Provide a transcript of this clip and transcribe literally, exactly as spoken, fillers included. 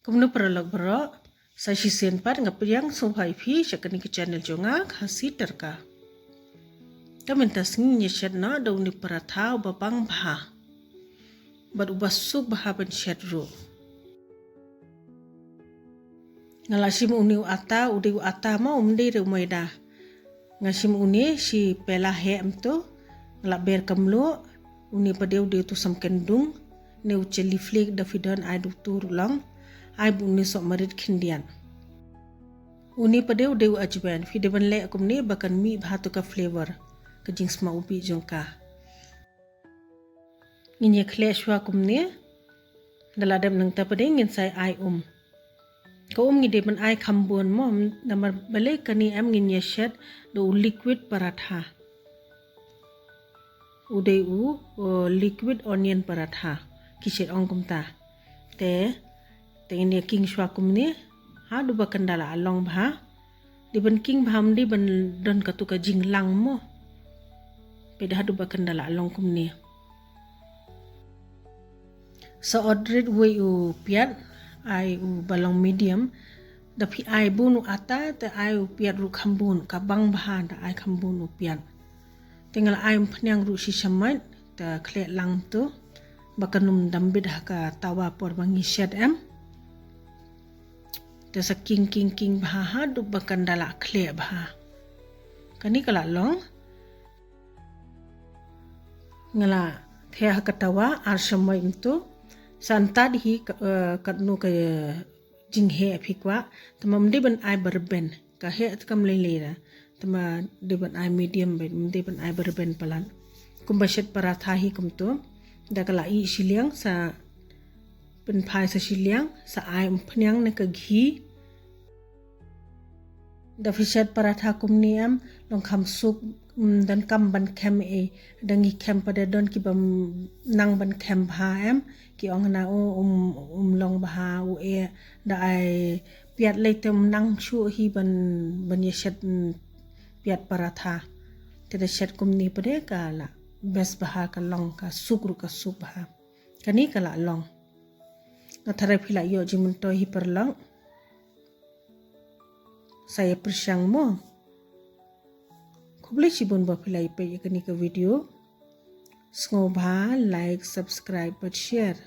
Kumno paralok baroh, sa shisien pat nga pdiang sngewbha ïa phi sha kane ka channel jong nga, Khasi Tyrka. Ka mynta sngi ngin ïa shet noh da une u paratha uba bang bha bad uba suk bha ban shet ruh. Nga la shim une u ata, u dei u ata mo, um dei re u maida. Nga shim une shi pela heh mynta, nga la ber ka mluh. Une pat de u dei utu samken dung, ne u chilli flake, da phi don ai da utu ruh long. Ai bad une soh marit khyndiat. Une pat de u dei u ajwain, phi dei ban leh kumne ba kan mih bha tu ka flavor, ka jingsma ubih jong ka. Ngin ïa khleh shuwa kumne. Da la dep nangta pat de ngin sa ai um. Ka um ngi dei ban ai kham bun mo, namar balei kane em ngin ïa shet da u liquid paratha. U dei u, u liquid onion paratha, ki shet ong kumta. Te, te ngin ïa king shuwa kumne, haduh ba kan da la long bha. Dei ban king bha, ym dei ban don katu ka jinglang mo. Peit haduh ba kan da la long kumne. Sa ot rit uwei u piat, ai uba long medium. Da phi ai bun u ata, te ai u piat ruh kham bun, ka bang bha da ai kham bun u piat. Te nga la ai umphniang ruh shi shamoit, te khleh lang tu. Ba kan ym dam bit ha ka tawa por ba ngi shet em. Te sa king, king, king bha haduh ba kan da la khleh bha. Kane ka la long. Nga la theh ha ka tawa ar shamoit mynta. Sa ntad hi ka, eh, katno ka, eh, jingheh phi kwah. Te ym dei ban ai ba rben. Ka heh te kam lei lei da. Te ym dei ban ai medium beit, ym dei ban ai ba rben palat. Kumba shet paratha hi kumta. Da ka la ih shiliang sa pynphai sa shiliang, sa ai umphniang ne ka ghee. Da phi shet paratha kumne em, long kham suk, mm, donkam ban khem ei. Da ngi khem pat de don kiba, mm, nang ban khem bha em. Ki ong na u, um, um long bha u eh. Da ai piat lei te ym nang shuh hi ban, ban ïa shet, mm, piat paratha. Te da shet kumne pat de ka la best bha, ka long, ka suk ruh ka suk bha. Kane ka la long. Nga tharai phi la ïoh jingmyntoi hi paralok. Sa ïa pyrshang mo. Khublei shibun ba phi la ïa peit ïa kane ka video. Sngewbha like, subscribe bad share.